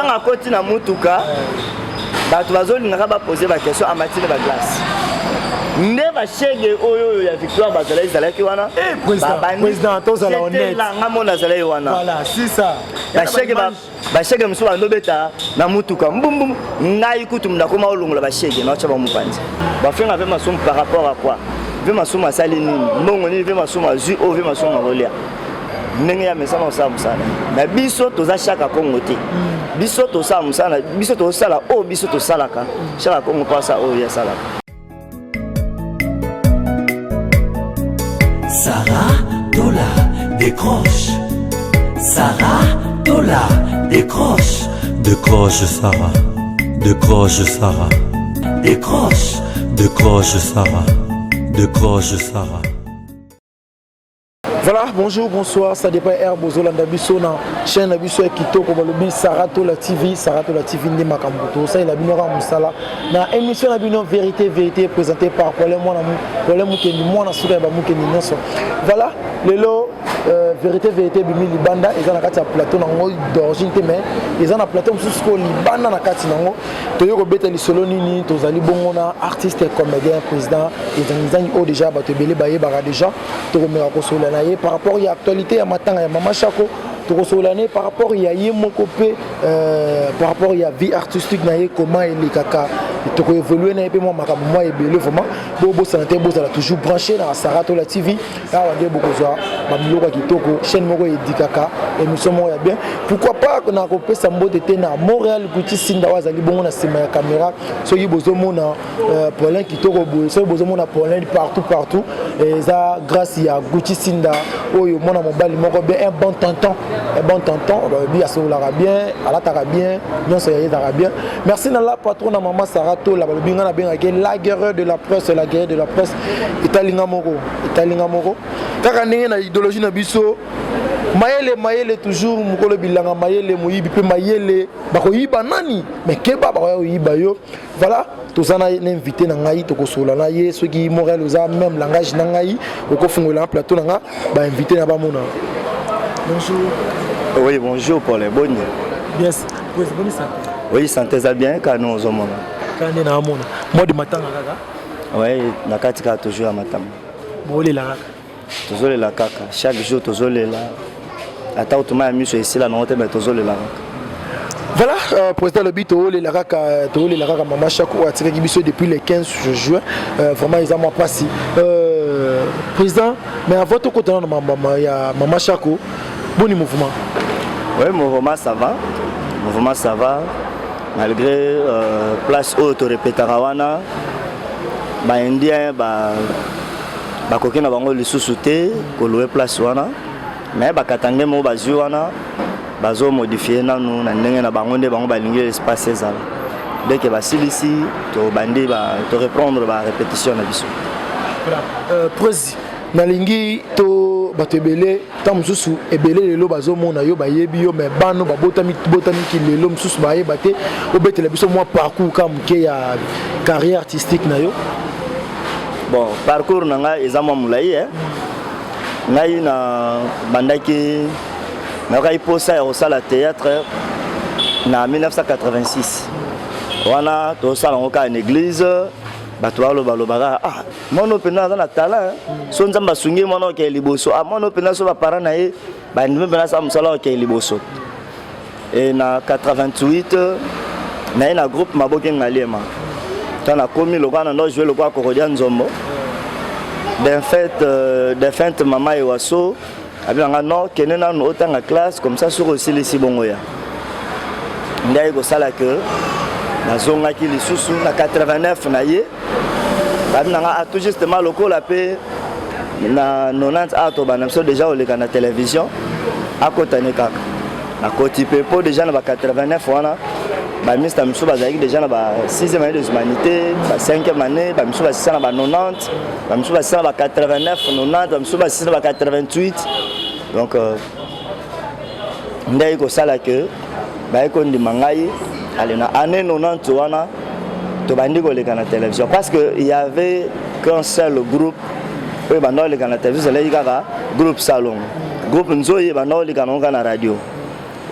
Ntango akoti na mutuka, bato bazolingaka bapose baquestion, amati na baglace nde bashege oyo oyo ya Victoire bazalaki ezalaki wana. Eh, président, tozala honnête. Nga mona azalaki wana. Voilà, c'est ça. Bashege, bashege mosusu bandobeta na mutuka mbumbum. Ngai kutu nakoma olongola bashege, naotya bamopanzi. Bafinga ve Masumu par rapport à quoi? Ve Masumu asali nini? Mbongo nini ve Masumu azwi oyo ve Masumu akolia? Ndenge ya mesana osala mosala na biso, toza Chaka Kongo te. Biso tosala mosala, biso tosala oyo biso tosalaka. Chaka Kongo mpo asala oyo ye asalaka. Sarah Tola décroche. Sarah Tola décroche. Décroche Sarah, décroche Sarah, Décroche. Décroche Sarah, décroche Sarah. Voilà, bonjour, bonsoir, ça dépend heure bozolanda biso na chaîne na biso ya kitoko balobi Saratola TV, Saratola TV nde makambo tosalela bino kaka mosala na émission na bino Vérité Vérité, présenté par Paulin Mwana Paulin Mukendi, mwana suka ya bamukendi nyonso. Voilà, lelo Vérité Vérité ebimi libanda, eza na kati ya plateau nango d'origine te, mais eza na plateau mosusu ko libanda na kati nango. Toyei kobeta lisolo nini? Tozali bongo na artiste comédien, président Ezangizangi, oyo déjà bato ebele bayebaka déjà. Tokomeka kosolola na ye par rapport ya actualité ya matanga ya Mama Chako, tokosolola na ye par rapport ya ye moko mpe par rapport ya vie artistique na ye, comment elekaka. Tokoévolue na ye mpe mwa makambo mwa ebele. Vraiment, bobosana te, bozala toujours branché na Saratola TV. Awa nde bokozwa babiloko ya kitoko, chaîne moko edikaka, émission moko ya bien. Pourquoi pas na kopesa mbote te na Montréal Guti Sinda oyo azali bongo na nsima ya caméra. Soki bozomona Paulin kitoko boye, soki bozomona Paulin partout partout, eza grâce ya Guti Sinda oyo mwana mobali moko bien, un bon tonton, un bon tonton. Balobi asololaka bien, alataka bien, nyonso ya ye ezalaka bien. Merci na la patron na mama Sara Tola. Balobi ngai nabengaki la guerre de la presse, la guerre de la presse. Etalinga moko, etalinga moko kaka ndenge na idéologie na biso, mayele mayele toujours, mokolo bilanga mayele, moyibi mpe mayele, bakoyiba nani? Mais keba, bakoya koyiba yo. Voilà, toza na invité na ngai, tokosolola na ye. Soki Montréal oza même langage na ngai, okofungola na plateau na nga, bainvité na bamona. Bonjour. Oui, bonjour Paul, boni? Bien, boni santé? Oui, santé eza bien, kaka nous ozomona. Kaka nde naamona mode matanga kaka. Oui, na kati kaka toujours ya matanga. Bolela kaka. Tozolela kaka, chaque jour tozolela, ata otuma ya miso esila nango te, mais tozolela kaka. Voilà, président alobi toolela kaka, toolela kaka mama Chako oyo atikaki biso depuis le 15 juin. Vraiment eza mwa mpasi, président. Mais avant tokotana na mama ya mama Chako, boni mouvement? Oui, mouvement ça va, mouvement ça va, malgré place oyo torepetaka wana, baindien bakoki na bango lisusu te kolouer place wana, mais bakatanga moko bazwi wana, bazomodifie nanu na ndenge na bango nde bango balingi espace ezala. Dès que basilisi, tobandi toreprendre barépétition na biso. Voilà. Prési, nalingi to bato ebele, ntango mosusu ebele lelo bazomona yo, bayebi yo, mais bano babotami botamiki lelo mosusu bayeba te. Obetela biso mwa parcours ka moke ya carrière artistique na yo. Bon, parcours na ngai eza mwa molai. Ngai na bandaki, nayokaki mposa ya kosala théâtre na 1986. Wana tosala yango kaka na église, bato balobalobaka: "Ah, mwana oyo mpenza aza na talent, so Nzambe asungi ye, mwana okeye liboso. Ah, mwana oyo mpenza, so baparent na ye bandimi mpenza, asala mosala, okeye liboso." E na 88 naye na groupe Maboke Ngaliema. Ntango nakomi lokola na ndo jouer lokola Kokodia Nzombo, défunte mama Ewaso abinanga: "Non, kende nanu otanga classe, comme ça soki osilisi bongo ya." Nde aye kosala ke nazongaki lisusu na 89 na ye, babinanga: "Ah, tout justement lokola mpe na 90 a tobanda biso déjà koleka na télévision." Akotani kaka, nakoti mpe, mpo déjà na ba 89 wana bamista mosusu bazalaki déjà na ba 6e année des humanités, ba 5e année, bamisusu basisa na ba 90, bamisusu basisa na ba 89 90, bamisusu basisa na ba 88. Donc nde ayi kosala ke baye kondima ngai. Ale na année 90 wana tobandi koleka na télévision, parce que il y avait qu'un seul groupe oyo banda koleka na télévision, ezalaki kaka groupe Salongo. Groupe Nzoyi ebanda koleka nango kaka na radio.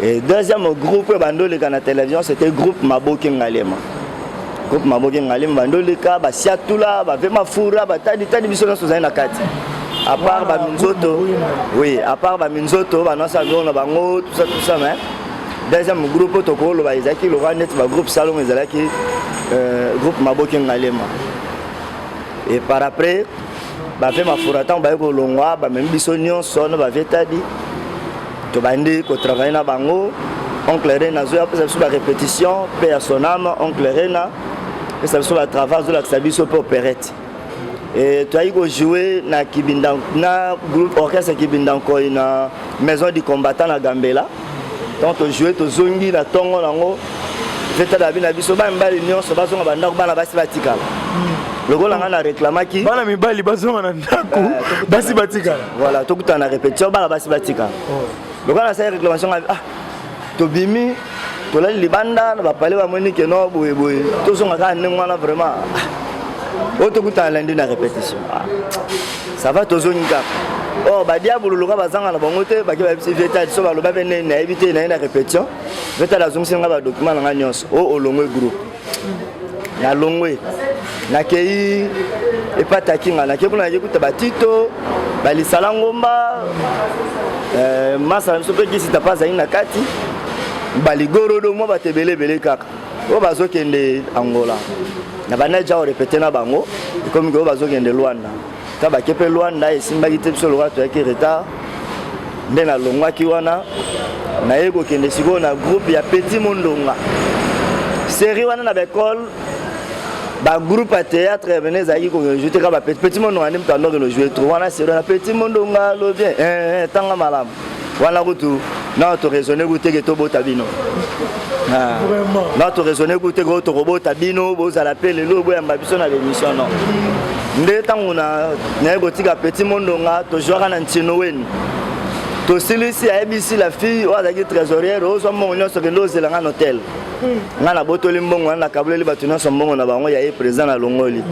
Et deuxième groupe oyo bando oleka na télévision, c'était groupe Maboke Ngalema. Groupe Maboke Ngalema bando oleka, basiatula, bave mafura, batadi tadi, biso nyonso tozali na kati, à part baminzoto. Oui, à part baminzoto, banonsa biloko na bango, tout ça, tout ça. Mais deuxième groupe oyo tokoloba ezalaki lokola neti bagroupe salongo, ezalaki groupe Maboke Ngalema. Et par après, bave mafura, ntango baye kolongwa, bamemi biso nyonso na bave tadi, tobandi kotravaille na bango. Oncle Rena azoya apesa biso barépétition mpe ya son âme. Oncle Rena apesa biso batravail, azolakisa biso mpe opérette. E toyaki kojoue na Kibinda, na groupe orchestre Kibinda Nkoi, na Maison du Combattant na Gambela. Donc tojoue, tozongi na ntongo nango, vetala na biso, bana mibali nyonso bazonga bandako, bana basi batikala. Lokola ngai na réclamaki bana mibali bazonga na ndako, basi batikala. Voilà, tokutana na répétition, bana basi batikala. Lokola nasali réclamation ngai, ah, tobimi, tolali libanda na bapale, bamoni keno boye boye, tozonga kaka ndenge wana. Vraiment, oyo tokutana lundi na répétition. Ah, ça va, tozongi kaka. Or badiabolo loka bazanga na bango te, bake bayebisi vetali so, baloba mpe nini, nayebi te. Naye na répétition, vetali azongisi nga badocument na nga nyonso. O olongwe groupe, nalongwe, nakei epataki nga, nakei kuna, nakei kuta batito balisala ngomba, masa na biso mpe kisita mpe azali na kati, baligorodo, mwa bato ebele ebele kaka oyo bazokende Angola. Na banda ja orépété na bango, ekomi oyo bazokende Lwanda. Ta bake mpe Lwanda, esimbaki te. Biso lokola toyaki retard, nde nalongwaki wana, naye kokende sikoyo na groupe ya Petit Mondonga. Série wana na baekole, bagroupe ya théâtre bene ezalaki kojoue te, kaka Petit Mondonga nde moto andokende ojoue trop wana. Série wana, Petit Mondonga alobi tanga malamu wana kutu na toraisonne ku teke tobota bino, na toraisonne ku teke oyo tokobota bino, bozala mpe lelo boyamba biso na bémission. Non, nde ntango naye kotika Petit Mondonga, tozwaka na Ntino weni, tosilisi, ayebisi la fille oyo azalaki trésorière: ozwa mbongo nyonso, kende ozela nga na hotel. Nga nabotoli mbongo wana, nakabuleli bato nyonso mbongo na bango. Ya ye président, nalongoli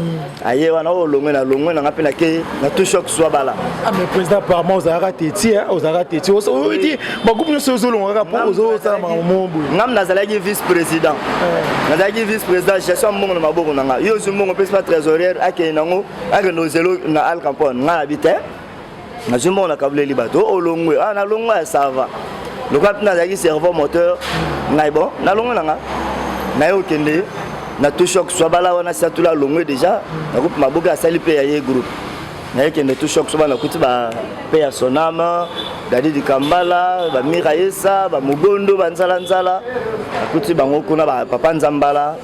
aye wana oyo olongwe, nalongwe nanga mpe, nake na tout choc swa bala. Ah, mais président, apparemment ozalaka teti, ozalaka teti, oyi bagroupe nyonso ozolonga kaka mpo ozosala makambo mo boye. Ngam nazalaki vice président, nazalaki vice président, gestion mbongo na maboko na nga. Yo ozwi mbongo, mpesi pa trésorière, akende nango, akende ozelo na Al Campone. Nga nabi te, nazwi mbongo, nakabuleli bato. Olongwe, ah, nalongwa ya sava, lokola mpe nazalaki cerveau moteur ngai. Bon, nalongwe na nga, naye okende na tout choc swabala wana. Siatula alongwe déjà na groupe Maboke, asali mpe ya ye groupe. Naye kende tout choc swabala, nakuti bape ya soname, Dadi Dikambala, bamira yesa, bamogondo, banzalanzala, nakuti bango kuna, bapapa Nzambala.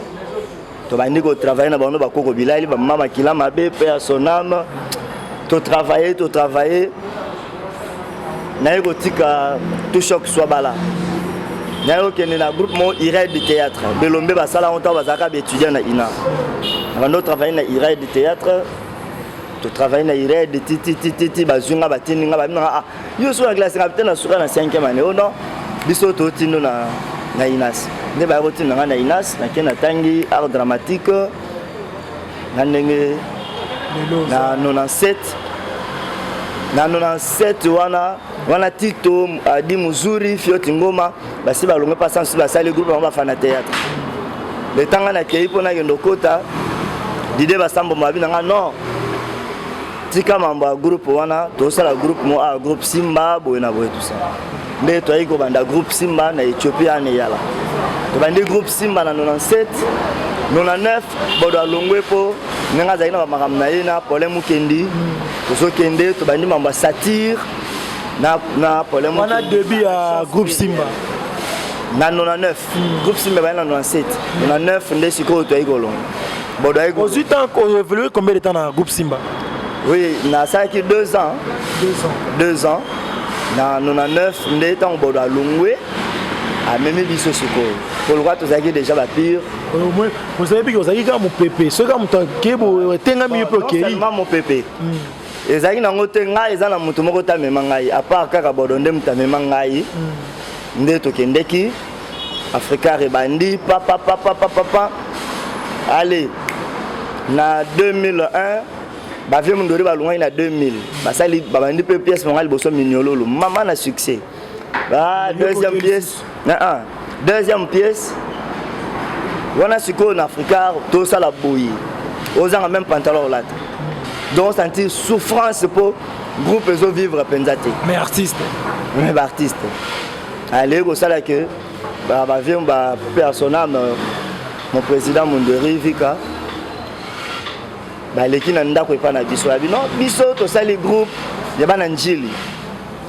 Tobandi kotravaille na bango, bakoko bilali, bamama makila mabe mpe ya soname. Totravaille, totravaille, naye kotika tout choc swabala, naye kokende na groupe moko Iraid du théâtre. Belombe basala yango ntango bazalaka baétudiant na INA. Bando travaille na Iraid du théâtre, totravaille na Iraid tititititi, bazwi nga, batindi nga, babinanga: ah, yo so na classe nga te, na suka na 5e année. O non, biso totindo na INAS. Nde baya kotinda nga na INAS, nake natangi art dramatique na ndenge na 97. Na 97 wana, wana Tito Adi Muzuri, Fioti Ngoma basi balongwe mpa sansu, basali groupe bango bafana théâtre. Le tanga nakei mpo nakende okota dide basambo mabi na nga: non, tika mambo ya groupe wana, tosala groupe mo, a groupe Simba boye na boye, tout ça. Nde toyaki kobanda groupe Simba na Éthiopie ane eyala. Tobandi groupe Simba na 97, 99. Bodo alongwe mpo ndenge azalaki na bamakambo na ye na Paulin Mukendi. Tozokende, tobandi mambo ya satire na Paulin. Wana début ya groupe Simba? Na 99. Groupe Simba ebandi na 97, 99 nde sikoyo toyaki kolonga. Bodo ayaki. Ozwi temps oévolue combien de temps na groupe Simba? Oui, nasalaki 2 ans. 2 ans. 2 ans. Na 99 nde ntango Bodo alongwe, amemi biso sikoyo kolokwa, tozalaki déjà bapire. Ozali biki, ozalaki kaka mopepe, soki kaka moto akei boye, etengami yo mpe okei. Seulement mopepe ezalaki nango te. Ngai eza na moto moko te amema ngai à part kaka Bodo nde moto amema ngai. Nde tokendeki Africar, ebandi papapapapapa. Ale na 2001, bavie Mondori balongwaki na 2000, basali, babandi mpe pièce bango liboso, Minyololo mama na succès. Ah, deuxième pièce. Ah, ah. Deuxième pièce. Wana sikoyo na Africa tosala boye. Ozanga même pantalon olata. Donc sentir souffrance po groupe ezo vivre penza te. Mais artiste. Mais ba artiste. Allez kosala que ba ba vieux ba personne mon président Monderi Vika baleki na ndako epai na biso ya bino biso tosali groupe ya bana njili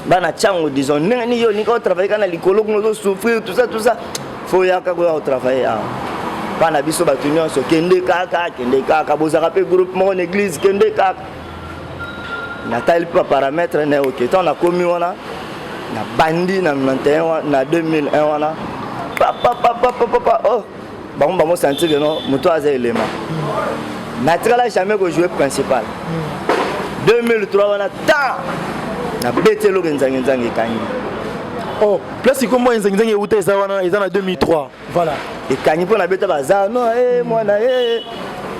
bana chango disons ndenge nini yo olingi otravaille kaka na likolo kuna ozosouffrir tout ça tout ça fo oyaka koya kotravaille awa bana biso bato nyonso kende kaka kende kaka bozalaka mpe groupe moko na église kende kaka natali mpe baparametre na oke ntango nakomi wana nabandi na 91 na 2001 wana papapapapapa oh bango bango sentir que non moto aza elema natikala jamais kojouer principal 2003 wana ta nabeti eloko enzange nzange ekangi. Oh, place kombo enzange nzange euta eza wana, eza na 2003, voilà. Ekangi mpo nabeta baza no e mwana e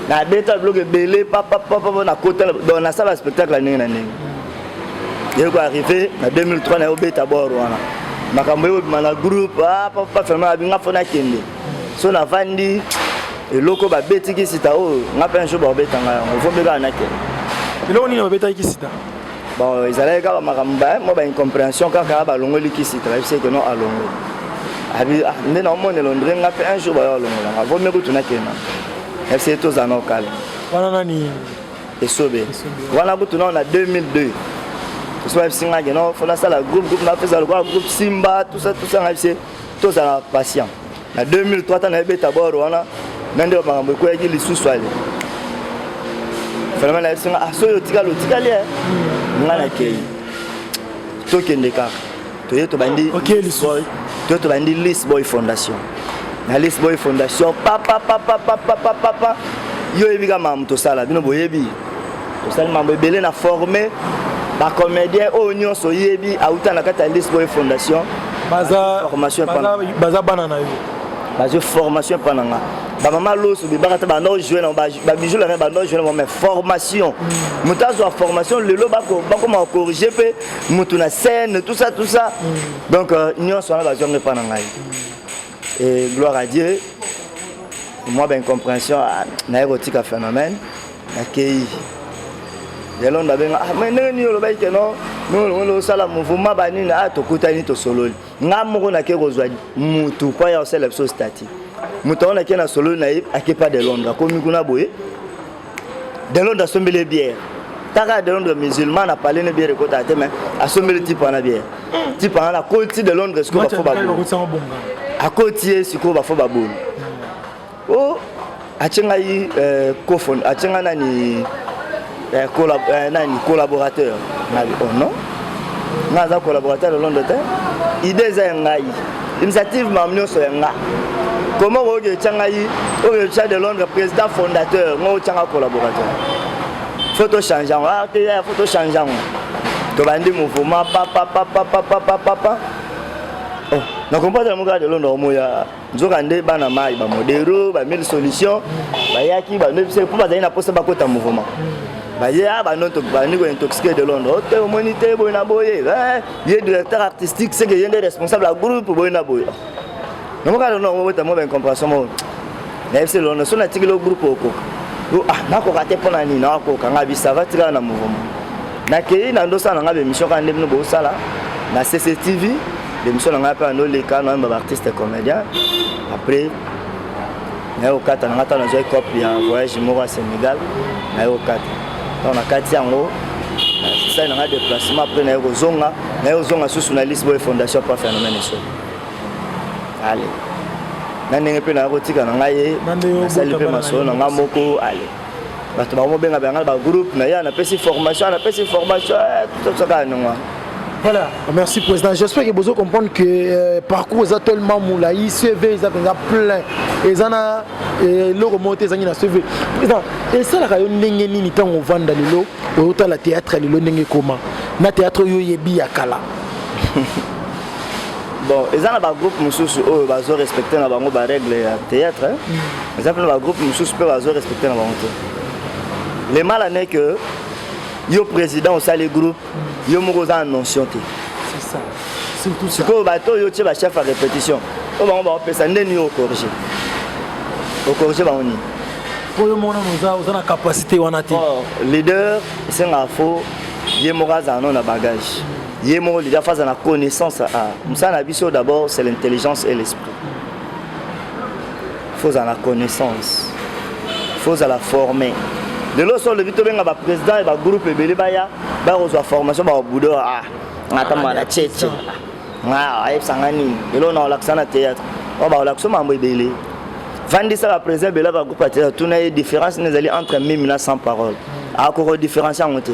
nabeta biloko ebele papapapa nakota donc nasala spectacle ya ndenge na ndenge. Eyeko arrivé na 2003 nayobeta bord wana, makambo eyobima na groupe. Ah, papa vraiment abinga fo nakende so navandi eloko babeti kisita oyo nga mpe un jour babetanga yango vombe kaka nakende. Eloko nini babetaki kisita? Bon, ezalaki kaka makambo mwa baincompréhension kaka. Balongoli kisita, bayebisi eke no alongoli abi ah, nde naomonela ondire nga mpe un jour bayo alongolanga vombe kutu nakenda fc tozala na okala. Wana nani? Esobe wana kutu nao na 2002 so bayebisi nga ke no fo nasala groupe, groupe napesa lokola groupe Simba, tout ça tout ça. Nga bisi tozala patient. Na 2003 ta nayebeta bord wana na nde makambo ekweyaki lisusu. Ale vraiment nayebisi nga ah, soki otikali otikali e nga nakei, tokende kaka. Toye tobandi toye tobandi Lis Boy Fondation. Na Lis Boy Fondation, papapapapapapapa, yo oyebi kaka makambo tosala, bino boyebi tosali mambo ebele na forme bacomédien oyo nyonso oyebi auta na kati ya Lis Boy Fondation. Formation baza bana na yo. Bazwi formation epa na nga. Bamama loso bibaka te, banda ojouer na babijou lame, banda ojouer na mais formation moto azwa formation lelo bakoma kocorriger mpe motu na scène, tout ça tout ça. Donc nyonso wana bazwi yango epa na ngai et gloire à Dieu. Moi baincompréhension naye kotika phénomène, nakei lelo ndabenga ah, mais ndenge nini olobaki ke no ndenge osala mouvement banini? Ah, tokutani, tosololi. Nga moko nake kozwa mutu mpo aya kosala biso statut. Moto yango nake na sololi na ye, ake pa de Londres, akomi kuna boye, de Londres asombeli ye bière. Taka de Londres musulman na pale ne bière ekotaka te, mais asombeli type wana bière. Type wana akoti de Londres sikoyo bafo babolo, akoti ye sikoyo bafo babolo o atie ngai kofon, atie ngai nani nani collaborateur. Ngabi oh non, ngai aza collaborateur de Londres te, idée eza ya ngai, initiative makambo nyonso ya nga. Comment okoki etya ngai oyo etya de Londres président fondateur, ngo otyanga collaborateur? Faut tochange yango. Ah te, faut tochange yango. Tobandi mouvement papapapapapapapa. Oh, na comprendre moko de Londres omoya nzoka nde bana mai bamodero bamille solution bayaki banobisa mpo bazali na mposa bakota mouvement. Baye a bandi kointoxiquer de Londres o te omoni te boye na boye, ye directeur artistique seke ye nde responsable ya groupe boye na boye. Namoka lono obota mo baincompréhension moko. Nayebisi Londres so natikeli o groupe okoka. Ah, nakoka te, mpo na nini nakoka? Nga bisava tikala na mouvement. Nakei na ndosala na nga bémission kaka nde bino bosala na CCTV, bémission na ngai mpe andoleka nayamba baartiste comédien. Après naye kokata na ngai ntango nazwaki cope ya voyage moko ya Sénégal. Naye kokata ntango na kati yango nasali na ngai déplacement. Après naye kozonga, naye kozonga susu na Lisboy Fondation pa phénomène eso. Ale na ndenge mpe naya kotika na ngai ye, nasali mpe masolo na ngai moko. Ale bato bakomobenga banga na bagroupe na ye, napesi formation, napesi formation kaka ndenge wana. Voilà, merci président. J'espère que vous comprendre que parcours est tellement moulaï, CV est plein. Et ça na eloko moko te ezangi na CV. Président, esalaka yo ndenge nini ntango ovanda lelo oyotala théâtre lelo ndenge ekoma na théâtre oyo oyebi ya kala? Bon, eza na bagroupe mosusu oyo bazorespecte na bango barègle ya théâtre, eza mpe na bagroupe mosusu mpe bazorespecte na bango te. Le mal en est que yo président osali groupe, yo moko oza na notion te. C'est ça. Sikoyo bato oyo otie bachef ya répétition, oyo bango baopesa ndeni, yo ocorrige, ocorrige bango nini? Oyo mona oza na capacité wana te. Leader esengaka fo ye moko azala no na bagage. Ye moko leader fo aza na connaissance. A mosala na biso, d'abord c'est l'intelligence et l'esprit. Fo ozala na connaissance, fo ozala formé. Lelo so olobi tobenga baprésident ya bagroupe ebele, baya bakozwa formation, bakobudo. Ah, nga na cheche, nga ayebisanga nini? Lelo na olakisa na théâtre oyo, bakolakisa mambo ebele. Vandisa baprésident ebele bagroupe ya théâtre, tuna ye différence nini ezali entre mime na sans parole, akoko différence yango te.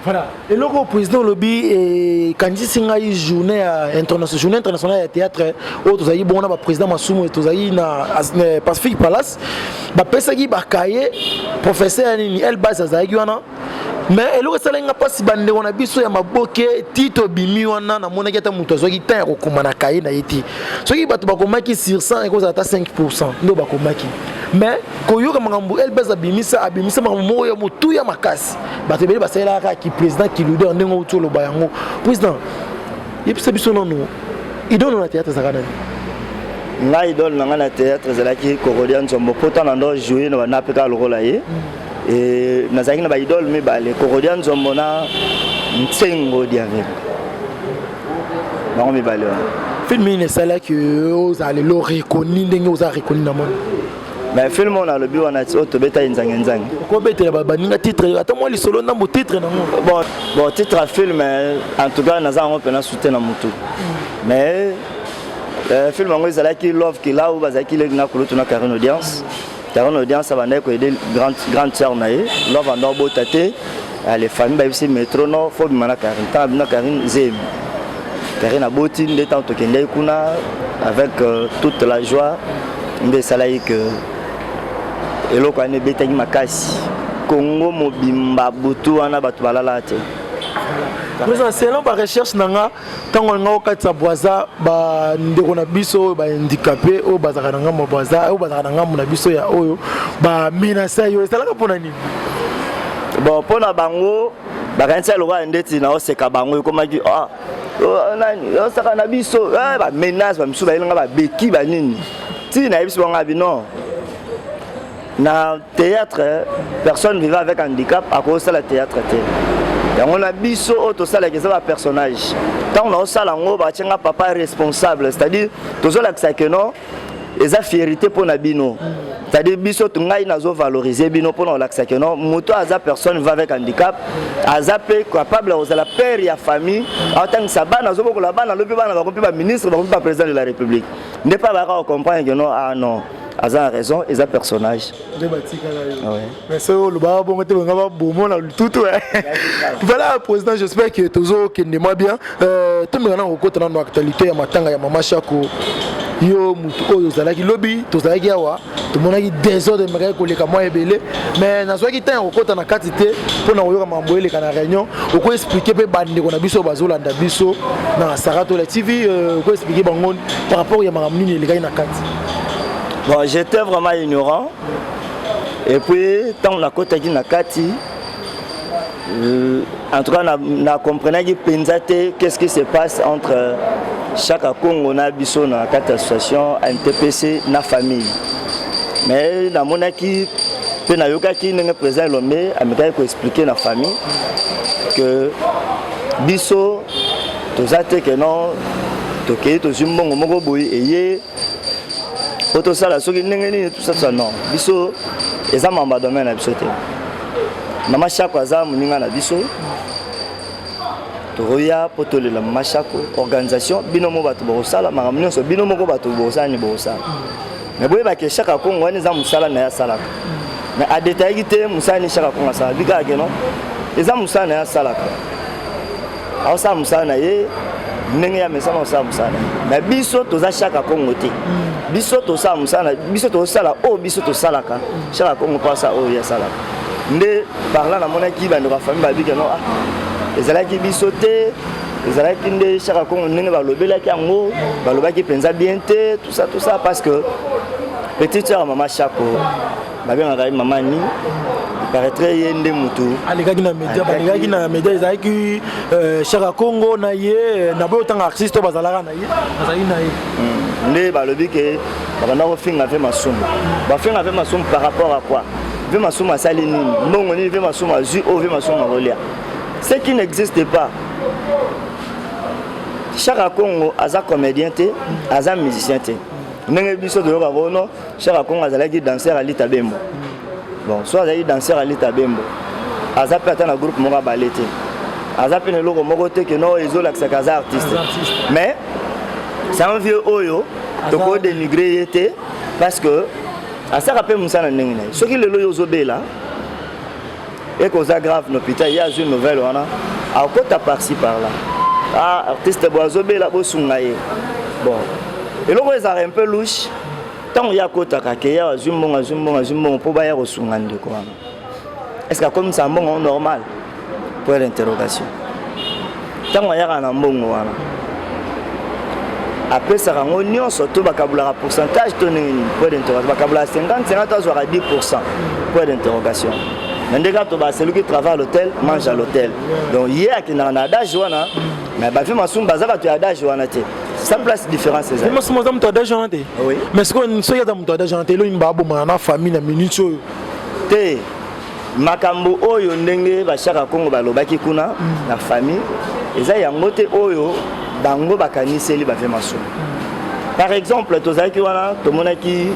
Voilà, eloko président olobi ekandisi ngai journée ya international, journée internationale ya théâtre oyo tozalaki bongo na baprésident Masumu. Tozalaki na Pacifique Palace, bapesaki bakaye, professeur ya nini, Elbas, azalaki wana. Mais eloko esalaki nga mpasi, bandeko na biso ya maboke ti tobimi wana, namonaki ata moto azwaki temps ya kokoma na kaye na ye te. Soki bato bakomaki sur 100, ekozala ata 5 nde bakomaki. Mais koyoka makambo Elbes abimisa, abimisa makambo moko ya motuya makasi. Bato ebele basalelaka kaka ki président, ki leader, ndenge outi oloba yango. Président, yebisa biso nano, idole na théâtre ezalaka nani? Ngai, idole na ngai na théâtre ezalaki Kokodia Nzombo, mpo ntango ndo joue na bana mpe kaka lokola ye. E nazalaki na baidole mibale, Kokodia Nzombo na Ntsengo Diavelo, bango mibale wana. Film nini esalaki ozala lelo reconnu ndenge oza reconnu na moni? Mais film oyo nalobi wana ti oyo tobeta nzange nzange. Okobetela baninga titre, ata mwa lisolo ndambo, titre nango. Bon, titre ya film, en tout cas naza yango mpena soute na motu, mais film yango ezalaki Love Kilau. Bazalaki leki na kulutu na Karine Audience. Karine Audience abandaki koaider grande sœur na ye Love, anda obota te. Ale famille bayebisi métro: no, fo bima na Karine. Ntango abima, Karine zemi, Karine aboti. Nde ntango tokendaki kuna avec toute la joie, nde esalaki ke eloko wana ebetaki makasi Kongo mobimba. Butu wana bato balala te. Président, selon barecherche na nga, ntango nga okatisa Brazza, bandeko na biso oyo bahandicapé oyo bazalaka na ngambo ya Brazza, oyo bazalaka na ngambo na biso ya oyo, bamenace yo, ezalaka mpona nini? Bon, mpo na bango bakanisi lokola ndeti naoseka bango. Ekomaki: ah, nani osaka na biso? Bamenace, bamisusu bayelinga babeki banini, ti nayebisi bango abi non, na théâtre personne vivant avec handicap akosala théâtre te. Yango na biso oyo tosalaka eza bapersonnage. Ntango naosala yango, batianga papa responsable, c'est-à-dire tozolakisa ke non, eza fierté mpo na bino, c'est-à-dire biso, ngai nazovaloriser bino mpona kolakisa ke non, moto aza personne vivant avec handicap aza mpe capable ya kozala père ya famille, aotangisa bana, azobokola bana, alobi bana bakomi mpe baministre, bakomi mpe baprésident de la République. Nde mpe bayaka kocomprendre ke non, ah non, aza na raison, eza personnage. Nde batikala yo. Mais soki olobaka bongo te, bonga babomo na lututu. Voilà, président, j'espère que tozokende mwa bien. Tomeka na kokota nano actualité ya matanga ya mama Shako. Yo motu oyo ozalaki lobi, tozalaki awa, tomonaki désordre emekaki koleka mwa ebele, mais nazwaki ntango ya kokota na kati te mpona koyoka makambo eleka na réunion. Okoexpliquer mpe bandeko na biso oyo bazolanda biso na Saratola TV, okoexpliquer bango par rapport ya makambo nini elekaki na kati? Bon, j'étais vraiment ignorant. Et puis ntango nakotaki na kati, en tout cas na, na comprenaki mpenza te qu'est-ce qui se passe entre Chaka Congo na biso na kati ya association NTPC na famille. Mais namonaki mpe nayokaki ndenge président Elombe amekaki koexpliquer na famille que biso toza te, ke non, tokei tozwi mbongo moko boye eye po tosala soki ndenge nini, tout ça. Non, biso eza mambo ya domaine na biso te. Mama Shako aza moninga na biso, tokoya mpo tolela mama Shako. Organisation, bino moko bato bokosala makambo nyonso, bino moko bato bokosala nini bokosala. Mais boyebake Shaka Kongo wana eza mosala na ye asalaka, mais adétaillaki te mosala nini Shaka Kongo asala. Bikaka ke non, eza mosala na ye asalaka, aosala mosala na ye ndenge ya mesana osala mosala na ye. Mais biso toza Shaka Kongo te. Biso tosala mosala na biso, tosala oyo biso tosalaka. Shaka Kongo mpo asala oyo ye asalaka. Nde par là namonaki bandeko ya famille babike non, ah, ezalaki biso te, ezalaki nde Shaka Kongo. Ndenge balobelaki yango, balobaki mpenza bien te, tout ça, tout ça, parce que petite sœur ya mama Shako babengaka ye mama ni. Paraîtrait ye nde mutu alekaki na média, balekaki na média, ezalaki Chaka Congo na ye na boyo otanga artiste oyo bazalaka na ye, bazalaki na ye. Nde balobi ke babanda kofinga ve Masumu. Bafinga ve Masumu par rapport à quoi? Ve Masumu asali nini? Mbongo nini ve Masumu azwi oyo ve Masumu akolia? Ce qui n'existe pas. Chaka Congo aza comédien te, aza musicien te. Ndenge biso toyoka kono, Chaka Congo azalaki danseur Alita Bembo. Bon, so azalaki danseur Alita Bembo, aza mpe ata na groupe moko abale te, aza mpe na eloko moko te ke no ezolakisaka aza artiste. Mais c'est un vieux oyo tokodénigre ye te, parce que asaka mpe mosala ndenge na ye. Soki lelo oyo ozobela eke oza grave na hôpital, ye azwi nouvelle wana, akota par-ci par-là: ah, artiste bo azobela, bosunga ye. Bon, eloko ezalaka un peu louche, ntango ye akotaka ke ye azwi mbongo, azwi mbongo, azwi mbongo mpo baya kosunga ndeko wana, est ce que akomisa mbongo yango normal? Point d'interrogation. Ntango ayaka na mbongo wana, apesaka yango nyonso to bakabulaka pourcentage to ndenge nini? Point d'interrogation. Bakabulaka 50 50 to azwaka 10%? Point d'interrogation. Na nde kaka toba: celui qui travaille à l'hôtel mange à l'hôtel. Donc ye akendaka na adage wana, mais bavi Masumu baza bato ya adage wana te. Sa place différence ezali. Masumu aza moto adage wana te. Oui. Mais sikoyo, soki aza moto adage wana te, eloni babomana na famille na minute oyo? Te, makambo oyo ndenge bashaka Kongo balobaki kuna na famille, eza yango te oyo bango bakaniseli bave Masumu. Par exemple, tozalaki wana, tomonaki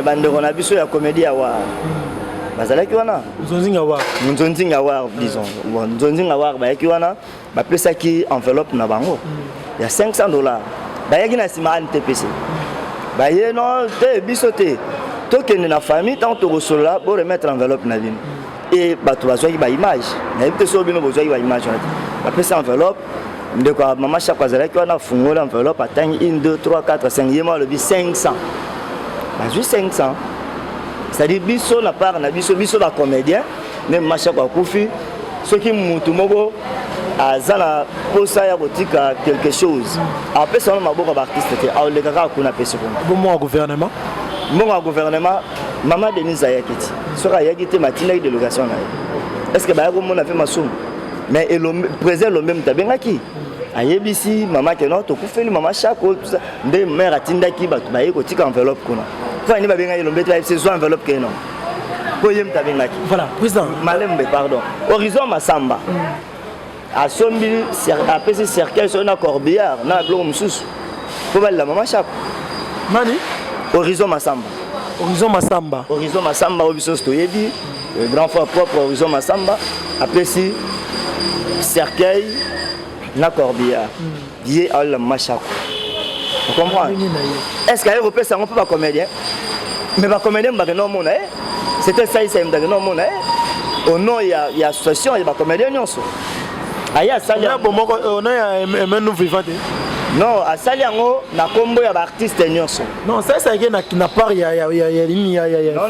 bandeko na biso ya comédie ya war bazalaki wana. Nzonzinga wa. Nzonzinga war, disons. Bon, nzonzinga war bayaki wana, bapesaki enveloppe na bango ya 500 $. Bayaki na nsima ANTPC, baye no te, biso te, tokende na famille, ntango tokosolola, boremettre enveloppe na bino. E bato bazwaki baimage, nayebi te soki bino bozwaki baimage wana te. Bapesa enveloppe, ndeko ya mama Chako azalaki wana, afungoli enveloppe, atangi 1 2 3 4 5, ye mo alobi 500, bazwi 500. C'est-à-dire biso na part na biso, biso bacomédien, nde mama Chako akufi, soki mutu moko aza na posa ya kotika quelque chose, apesa wana maboko ya baartiste te, aoleka kaka kuna, apesi kuna. Bongo ya gouvernement? Mbongo ya gouvernement, mama Denise ayaki ti, soki ayaki te, matindaki délégation na ye. Est ce que baya komona mpe Masumu? Mais président Elombe moto abengaki, ayebisi mama ke non, tokufeli mama Chako. Nde maire atindaki bato, baye kotika enveloppe kuna. Mpo nini babengaki Elombe te? Bayebisi zwa enveloppe ke non, mpo ye moto abengaki. Voilà, président. Malembe, pardon. Horizon Masamba asombi, apesi cercueil soki na corbillard na biloko mosusu mpo balela mama Chako. Nani? Horizon Masamba. Horizon Masamba. Horizon Masamba oyo biso toyebi, grand frère propre Horizon Masamba apesi cercueil na corbillard, ye aolela mama Chako. Comprendre? Est ce que aye kopesa yango mpo bacomédien? Mais bacomédien bakende omona ye, c'était saisa bakende omona ye au nom ya association ya bacomédien nyonso. Aye asali bomoko au nom ya Aimons-nous vivant te? Non, asali yango na nkombo ya baartiste nyonso. Non, ça eke na part ya nini ya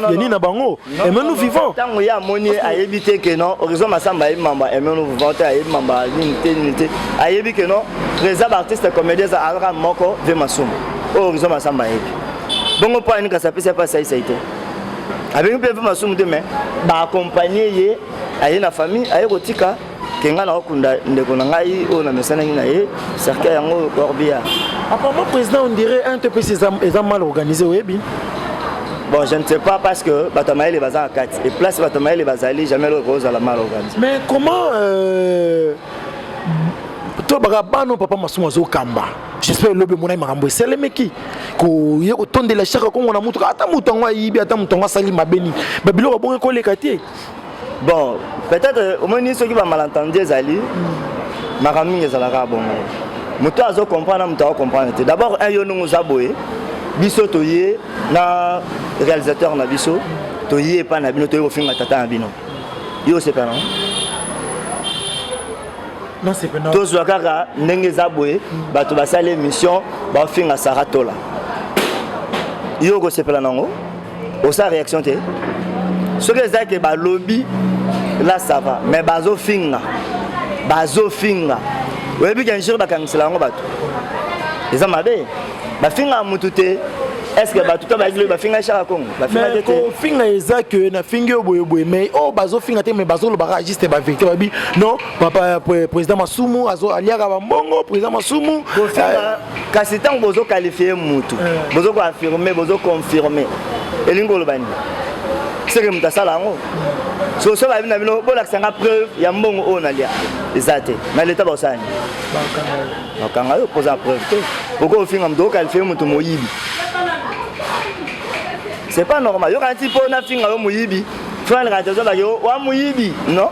nini na bango, Aimons-nous vivant. Ntango ye amoni, ayebi te ke non, Horizon Masamba ayebi mambo Aimons-nous vivant te, ayebi mambo nini te, nini te. Ayebi ke non, président baartiste comédien eza alaka moko, ve Masumu oyo Horizon Masamba ayebi bongo. Mpo ani kasi apesi mpe asaisai te, abengi mpe ve Masumu te, mais baaccompagne ye, aye na famille, aye kotika ke ngai nakokunda ndeko na ngai oyo namesanaki na ye, cercueil yango, corbillard. Apparemment, président, on dirait un peu eza mal organisé, oyebi. Bon, je ne sais pas, parce que bato ya mayele baza na kati et place bato ya mayele bazali, jamais eloko ekozala mal organisé. Mais comment tolobaka bana papa Masumu azokamba? J'espère elobi emonaki makambo esalemeki, koye kotondela Chaka Kongo na mutuka, ata moto yango ayibi, ata moto yango asali mabe nini, babiloko bongo ekoleka te. Bon, peut-être omoni soki bamalentendu ezali, makambo mingi ezalaka bongo. Moto azocomprendre na moto akocomprendre te. D'abord un, yo ndenge oza boye, biso toye na réalisateur na biso, toye epai na bino, toye kofinga tata na bino, yo osepela nango? Tozwa kaka ndenge eza boye, bato basali émission, baofinga Sara Tola, yo okosepela nango? Osala réaction te. Soki eza ke balobi là, ça va, mais bazofinga, bazofinga, oyebi ke injure bakangisela yango bato, eza mabe. Bafingaka mutu te. Est ce que bato to bayaki lobi bafinga Shaka Kongo? Bafinga te te. Kofinga eza ke nafingi yo boyeboye, mais oyo bazofinga te, mais bazolobaka juste bavérité. Babi non, papa président Masumu aliaka bambongo, président Masumu. Kofinga, kasi ntango bozoqualifier mutu, bozokoaffirmer, bozoconfirmer, elingi koloba nini? Seke moto asala yango. So so bayebi na bino, bolakisa nga preuve ya mbongo oyo nalia. Eza te na leta, bakosala nini? Bakanga yo mpoza preuve te. Oko ofinga moto, oqualifier moto moyibi, c'est pas normal. Yoka nti mpo nafinga yo moyibi, fanaleka te, ozobaki wa moyibi. Non,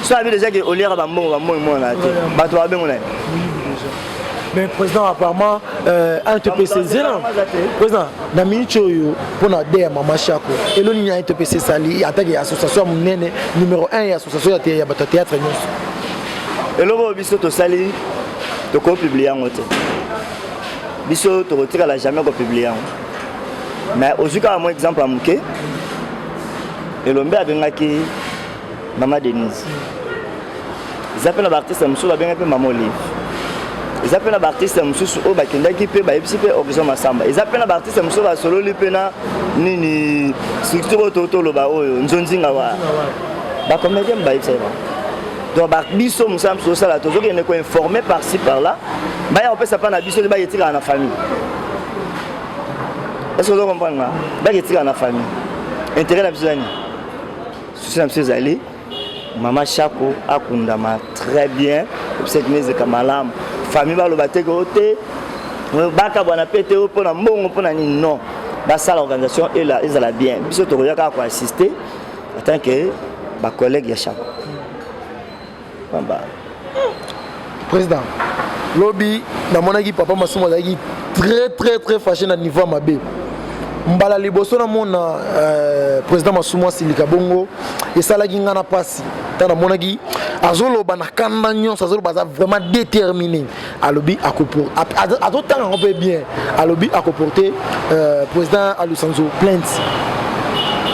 so abi déjà ke oliaka bambongo, bambongo emonana te, bato babengo na ye. Mais président, apparemment ANTPC zela, président, na minute oyo, mpona de ya mama Shako, elo nini ANTPC esali en tant que association ya monene, numéro 1 ya association ya bato ya théâtre nyonso? Eloko oyo biso tosali, tokopublier yango te. Biso tokotikala jamais kopublier yango. Mais ozwi kaka mwa exemple ya moke: Elombe abengaki mama Denise, eza mpe na baartiste mosusu babengaki mpe mama Olive, eza mpe na baartiste mosusu oyo bakendaki mpe bayebisi mpe Horizon Masamba, eza mpe na baartiste mosusu basololi mpe na nini, structure oyo toloba oyo nzonzinga wa bacomédien, bayebisa ye bango. Donc biso mosala mosusu osala, tozokende koinformer par-ci par-là, baya kopesa mpa na biso te, bayetikaka na famille. Est ce que ozo comprendre nga? Baketikaka na famille. Intérêt na biso ezali, souci na biso ezali mama Shako akundama très bien, obsèques ezeka malamu, famille baloba te ke o te, bakabwana mpe te o mpona mbongo, mpona nini. Non, basala organisation ezala bien. Biso tokoya kaka koassister en tant que bacollègue ya Shako pamba. Président, lobi namonaki papa Masumu azalaki très très très fâché na niveau ya mabe. Mbala liboso namona président Masumu asilika bongo, esalaki nga na mpasi. Ntango namonaki azoloba na kanda nyonso, azoloba, aza vraiment déterminé. Alobi azotanga yango mpe bien, alobi akoporter président Alusanzo plainte.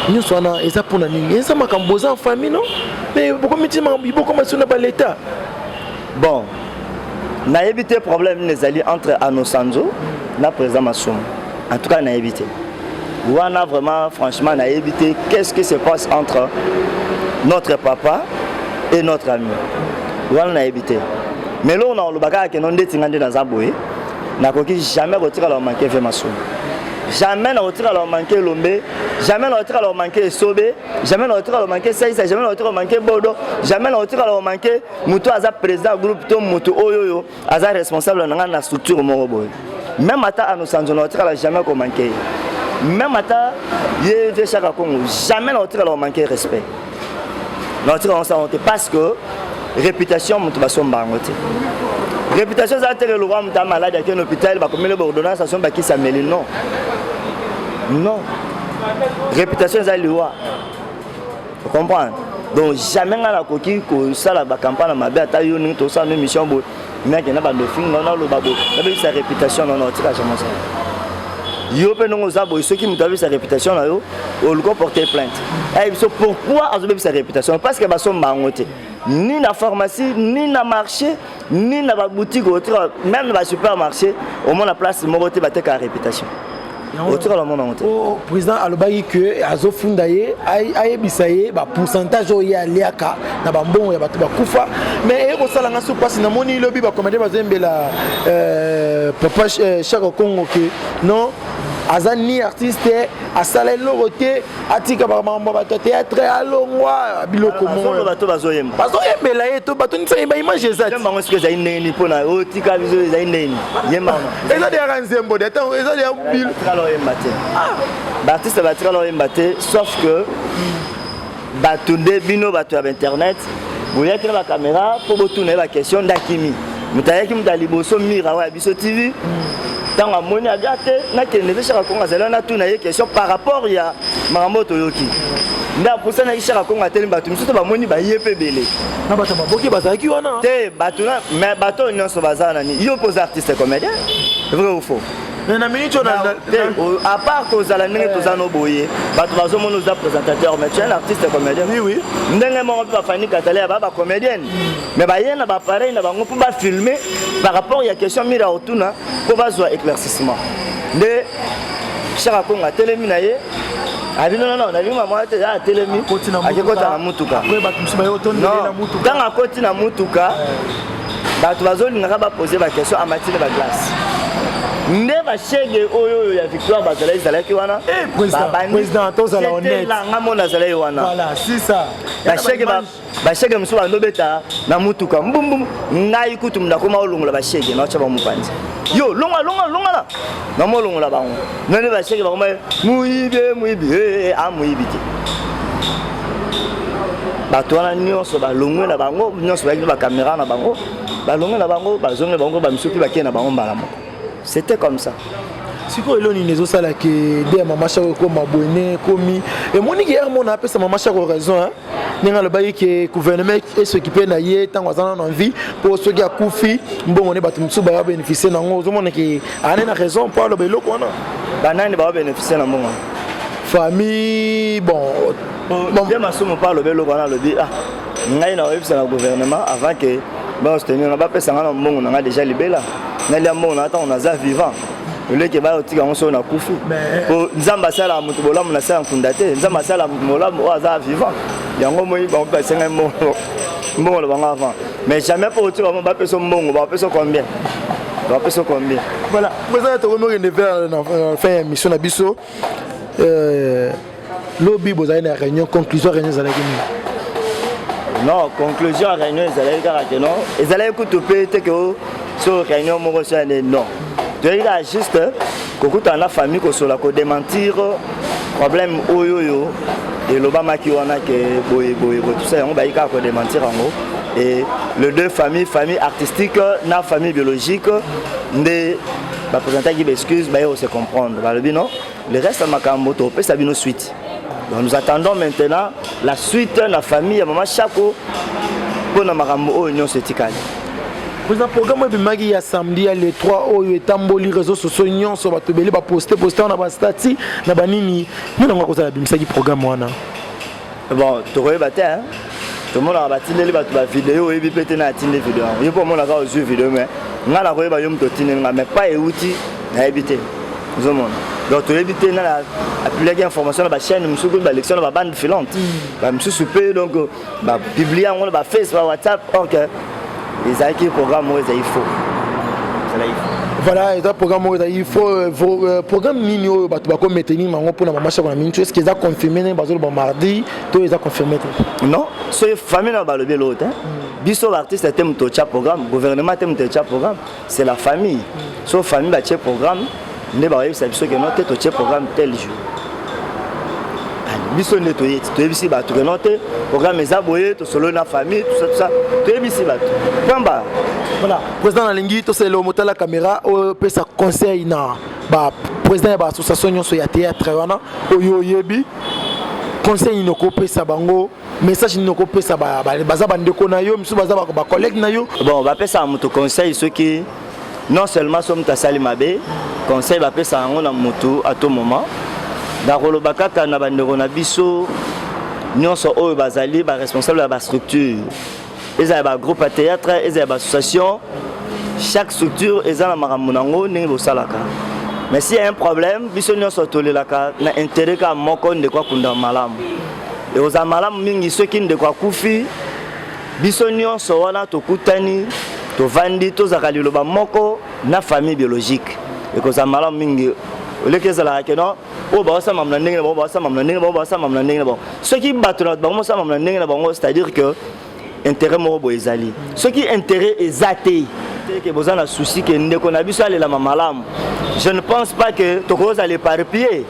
Nyonso wana eza mpona nini? Eza makambo oza en famille, non? Mais bokomi ti bokoma so na baleta. Bon, nayebi te problème nini ezali entre Anosanzo na président Masumu. En tout cas nayebi te wana, vraiment, franchement nayebi te qu'est-ce qui se passe entre notre papa et notre ami wana, nayebi te. Mais eloko na koloba kaka keno ndeti nga nde naza boye, nakoki jamais kotikala komanquer ve Masumu, jamais nakotikala komanquer Elombe, jamais nakotikala komanquer Esobe, jamais nakotikala komanquer Saisa, jamais nakotikala komanquer Bodo, jamais nakotikala komanquer moto aza président ya groupe to moto oyo oyo aza responsable na ngai na structure moko boye. Même ata Anosanzo, nakotikala jamais komanquer ye. Même ata ye ve Chaka Congo, jamais nakotikala komanquer respect, nakotikala kosala yango te, parce que réputation, moto basomba yango te. Réputation eza te lokwa moto amaladi, akende hôpital, bakomeli baordonnance, asombi bakisi, ameli. Non, non, réputation eza liwa, comprendre? Donc jamais ngai nakoki kosala bacampagne na mabe. Ata yo ndenge tosala no émission boye, me akenda bando finga, naloba boye, nabebisa réputation nono, otika jamais osala. Yo mpe ndenge oza boye, soki moto abebisa réputation na yo, oluka porter plainte, ayebi biso pourquoi azobebisa réputation, parce que basomba yango te, ni na pharmacie, ni na marché, ni na baboutique. Otika même na basupermarché, omona place moko te batekaka réputation, otikala omona yango te. Oh, président alobaki ke azofunda ye, ayebisa ye bapourcentage oyo ye aliaka na bambongo ya bato bakufa. Mais eye kosala nga so mpasi, namoni lobi bacomédien bazoyembela papa Chaka Congo ke non, aza ni artiste, asala eloko te, atika makambo ya bato ya théâtre, alongwa biloko. Moko bato bazoyemba. Bazoyembela ye to bato nisa baimage eza ti. Nzembo yango soki ezali ndenge nini mpona otika biso, ezali ndenge nini? Yemba wana. Eza deyaka nzembo de ata eza deya bilo. Batikala oyemba te, baartiste batikala oyemba te, sauf que bato nde bino bato ya bainternet boyaki na bacaméra mpo botuna ye baquestion. Ndakimi moto ayaki, moto ya liboso, mira oyo ya biso TV, ntango amoni abia te, nakende mpe Shaka Kongo azali wana, natuna ye question par rapport ya makambo oyo toyoki. Nde apusanaki, Shaka Kongo atelemi, bato misusu bamoni baye mpe ebele. Na bato ya maboki bazalaki wana. Te, bato na mais bato oyo nyonso baza nani? Yo mpo oza artiste comédien, vrai ou faux? Mais na minute oyo Te, à part kozala ndenge toza no boye, bato bazomona oza présentateur, mais tu es un artiste comédien. Oui. Ndenge moko mpe bafani katale ya ba bacomédienne, mais baye na baappareil na bango mpo bafilmer par rapport ya question mira otuna, mpo bazwa éclaircissement. Nde Shaka Kongo atelemi na ye, abi non, non, nalingi mama te. Atelemi, akekota na mutuka. Ntango akoti na mutuka, bato bazolingaka bapose baquestion, amatili baglace nde bashege oyo oyo ya Victoire bazalaki, ezalaki wana. Nga mona azalaki wana. Bashege mosusu bandobeta na mutuka mbumbum. Ngai kutu nakoma olongola bashege, naotya bamopanzi: "Yo, longwa, longwa, longwana." Nama olongola bango nani. Bashege bakoma: "Moyibi, moyibi." Amoyibi te. Bato wana nyonso balongwe na bango nyonso, bayaki na bacaméra na bango, balongwe na bango, bazongi na bango, bamisuki bakei na bango mbala moko. C'était comme ça. Sikoyo elo nini ezosalaka de ya mama Shako ekoma boye? Ne ekomi emoniki ere mona apesa mama Shako raison ndenge alobaki ke gouvernement es'occupe na ye ntango aza nano en vie, mpo soki akufi, mbongo nde bato mosusu baya bénéficie nango. Ozomona ke ane na raison mpo aloba eloko wana. Banani bao bénéficie na mbongo? Famille, bon. Nde Masumu mpo alobi eloko wana, alobi: "Ah, ngai na oyebisa na gouvernement avant ke basoutenir nga, bapesa nga na mbongo na nga déjà libela, nalia mbongo na nga ntango naza vivant, oleke bayotika yango soki nakufi." Po Nzambe asalaka moto bolamu na sala nkunda te. Nzambe asalaka moto bolamu oyo aza vivant. Yango moi bango mpe basengai mbongo na bango avant, mais jamais mpo otika bango. Bapesa mbongo, bapesa combien? Bapesa combien? Voilà, président, tokomi okende vers na fin ya émission na biso. Lobi bozali na réunion. Conclusion ya réunion ezalaki nini? Non, conclusion ya réunion ezalaki kaka ke non, ezalaki kutu mpe te ke so réunion moko so ya nde. Non, toyaki kaka juste kokutana na famille, kosola, kodémentir problème oyo elobamaki wana ke boye boye boye, tout ça. Yango bayaki kaka kodémentir yango. Et les deux familles, famille artistique na famille biologique, nde baprésentaki baexcuse, baye kose comprendre. Balobi non, le reste ya makambo topesa bino suite. Donc nous attendons maintenant la suite na famille ya mama Shako mpona makambo oyo nyonso etikali. Président, programme oyo ebimaki ya samedi ya le 3, oyo etamboli réseau sociaux nyonso, bato ebele baposte poste wana, bastati na banini, nini yango akozala abimisaki programme wana? Bon, tokoyeba te. Tomonaka batindeli bato bavideo, oyebi mpe te na atindi video yango. Yo mpo omonaka ozwi video, mais ngai nakoyeba yo moto otindeli nga, mais pas euti, nayebi te. Ozomona, donc toyebi te nana apubliaki information na bachaîne mosusu, kutu balection na babande filante bamisusu mpe. Donc bapublie yango na baface, bawhatsapp, or que ezalaki programme oyo ezali faux, ezalaki faux. Voilà, eza programme oyo ezali faux. Programme nini oyo bato bakomaintenir yango mpona mama Shako na miniti? Est ce que eza confirmé ndenge bazoloba mardi to eza confirmé te? Non, soki famille na balobi eloko te. Biso baartiste te moto otya programme, gouvernement te moto otya programme, c'est la famille. So famille batie programme, nde bakoyebisa biso ke non te, totie programme tel jour. Biso nde toyebisi bato ke non te, programme eza boye, tosololi na famille, tout ça, tout ça, toyebisi bato, point barre. Voilà, président, nalingi tosalela motala caméra oyo, opesa conseil na baprésident ya baassociation nyonso ya théâtre wana oyo oyebi. Conseil nini okopesa bango? Message nini okopesa? Baza bandeko na yo, misusu baza bacollègue na yo. Bon, bapesaka moto conseil soki non seulement so moto asali mabe. Conseil bapesaka yango na motu à tout moment. Nakoloba kaka na bandeko na biso nyonso oyo bazali baresponsable ya bastructure, ezala ya bagroupe ya théâtre, ezala ya baassociation, chaque structure eza na makambo nango ndenge bosalaka. Mais s'il y a un problème, biso nyonso tolelaka na intérêt kaka moko: ndeko akunda malamu. Ekozala malamu mingi soki ndeko akufi, biso nyonso wana tokutani, tovandi, tozalaka liloba moko na famille biologique. Ekozala malamu mingi. Oleki ezalaka ke non, oyo baosamama na ndenge na bango, baosamama na ndenge na bango, baosamama na ndenge na bango. Soki bato na bango mosamama na ndenge na bango, c'est-à-dire que intérêt moko boye ezali. Soki intérêt eza te, ke boza na souci ke ndeko na biso alelama malamu, je ne pense pas que tokozala éparpillé.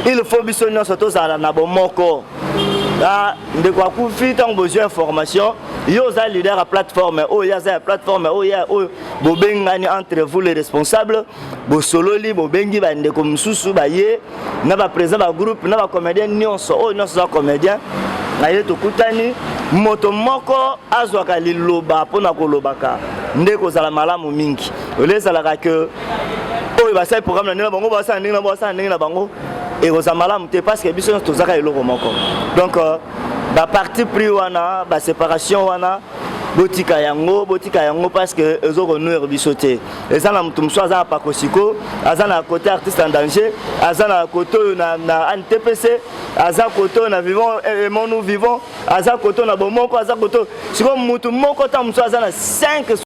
Il faut biso nyonso tozala na bomoko. Ndeko akufi, ntango bozwi information, yo oza leader ya plateforme oyo, ye aza ya plateforme oyo, ya oyo, bobengani entre vous les responsables, bosololi, bobengi bandeko mosusu baye na baprésident bagroupe na bacomédien nyonso oyo nyonso aza comédien na ye. Tokutani, moto moko azwaka liloba mpona kolobaka nde kozala malamu mingi. Ole ezalaka ke oyo basali programme na ndenge na bango, basala ndenge na bango, basala ndenge na bango, ekozala malamu te, parce que biso nyonso tozaka eloko moko. Donc baparti pris wana, baséparation wana. Botika yango, botika yango, parce que ezokonuire biso te. Eza na moto mosusu aza na pakosiko, aza na côté artiste en danger, aza na côté oyo na ANTPC, aza côté oyo na vivons aimons nous vivons, aza côté oyo na bomoko, aza côté oyo. Sikoyo motu moko ta mosusu aza na 5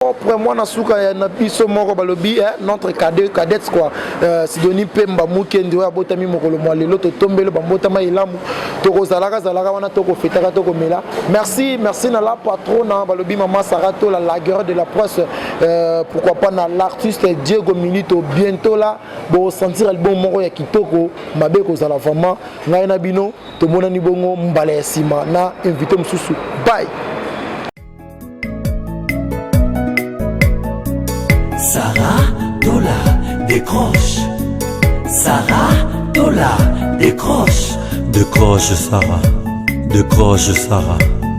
propre mwana suka ya na biso moko balobi eh, notre cadet cadette quoi, Sidoni Pemba Mukendi oyo abotami mokolo mwa lelo, totombeli bambotama elamu, tokozalaka zalaka wana, tokofetaka, tokomela. Merci, merci na la patrona, balobi mama Sarato, la guerre de la presse, pourquoi pas na l'artiste Diego Milito. Bientôt là bosentir album moko ya kitoko mabe kozala vraiment. Ngai na bino tomonani bongo mbala ya nsima na invité mosusu. Bye. Sarah Tola décroche. Sarah Tola décroche. Décroche Sarah, décroche Sarah.